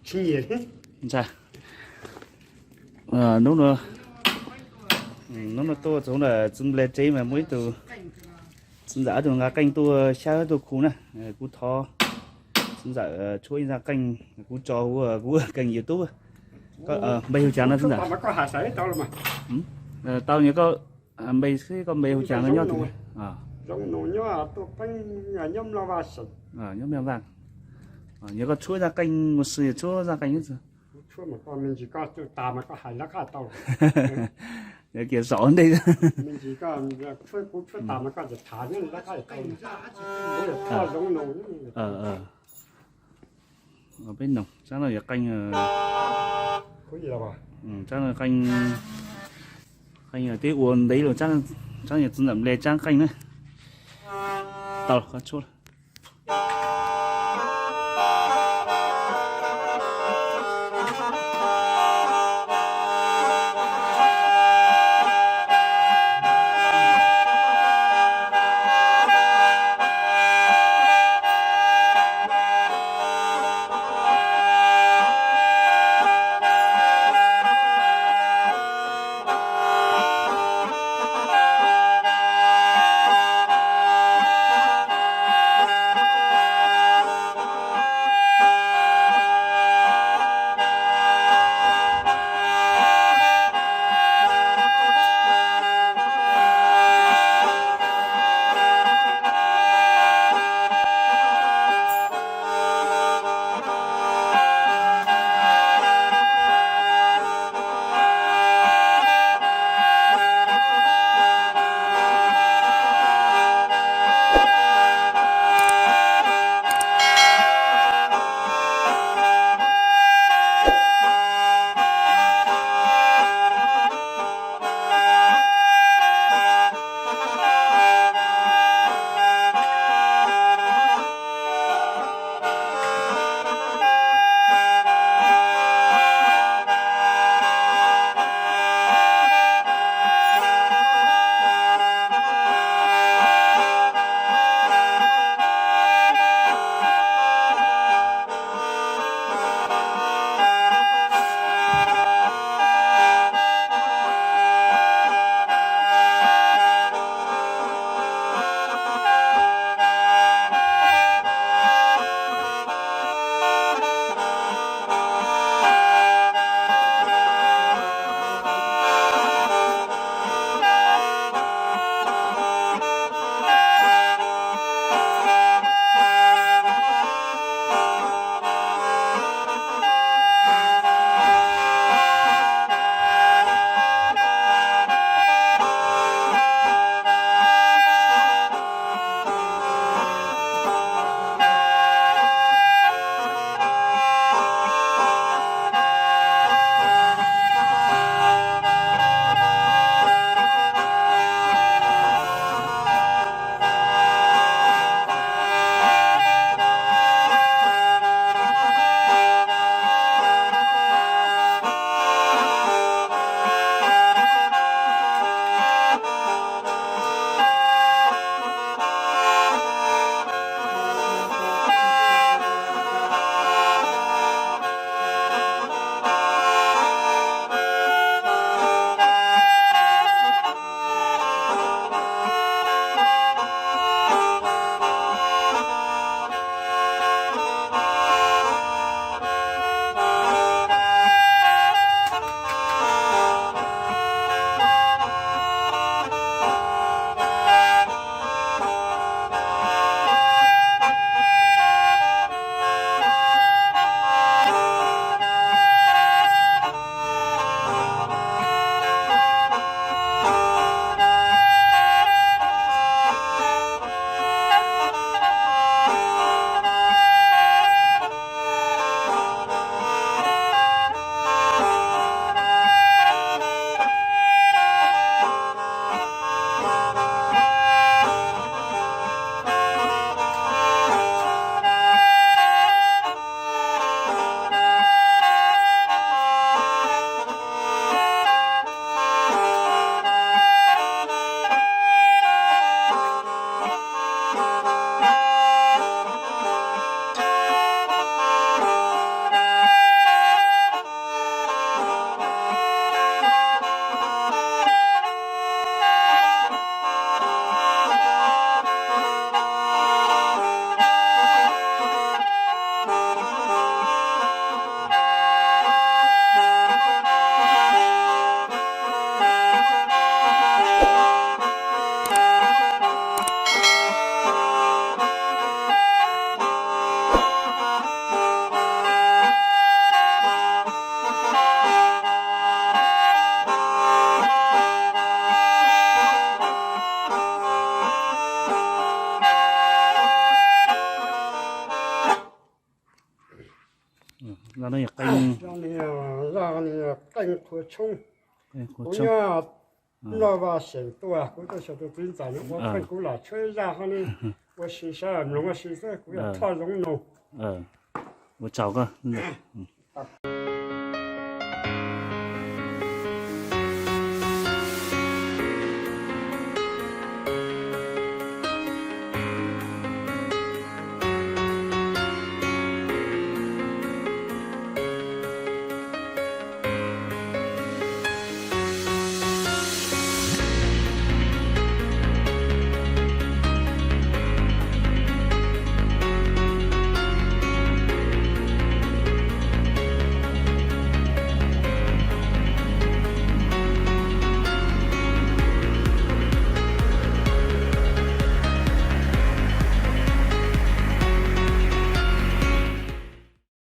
Ntsa, hnub no, hnub no tuaj txog ntawm txiv nples tsev mas muaj ib tug txiv ntxawm ob tug nqa qeej tuaj xyab tuaj khu na. Kuv thov txiv ntxawm tshuab ib zaj qeej, kuv tso hu kuv keeg YouTube. Npe hu cas no txiv ntxawm? Tau, nyob koj npe xwb, koj npe hu cas no nyob twg? Nyob Maj Vaj. Nyob koj tshuab zaj qeej ua si, tshuab zaj qeej. Yog kiag zom ntej. Peb noog, tsab no yog qeej, tsab no qeej, qeej twb ua ntev lawm, tsab no yog txiv ntxawm nples tsab qeej na. Tau, koj tshuab. Qhua Tshoob. Kuv nyob Nplog Vaj xeem tuaj, kuv tuaj xyuas tus txiv ntxawm no ua pheej kuv los tshuab zaj ho ne, ua si saib mloog ua si xwb, kuv yog Thoj Zoov Noog. Ua tsaug koj.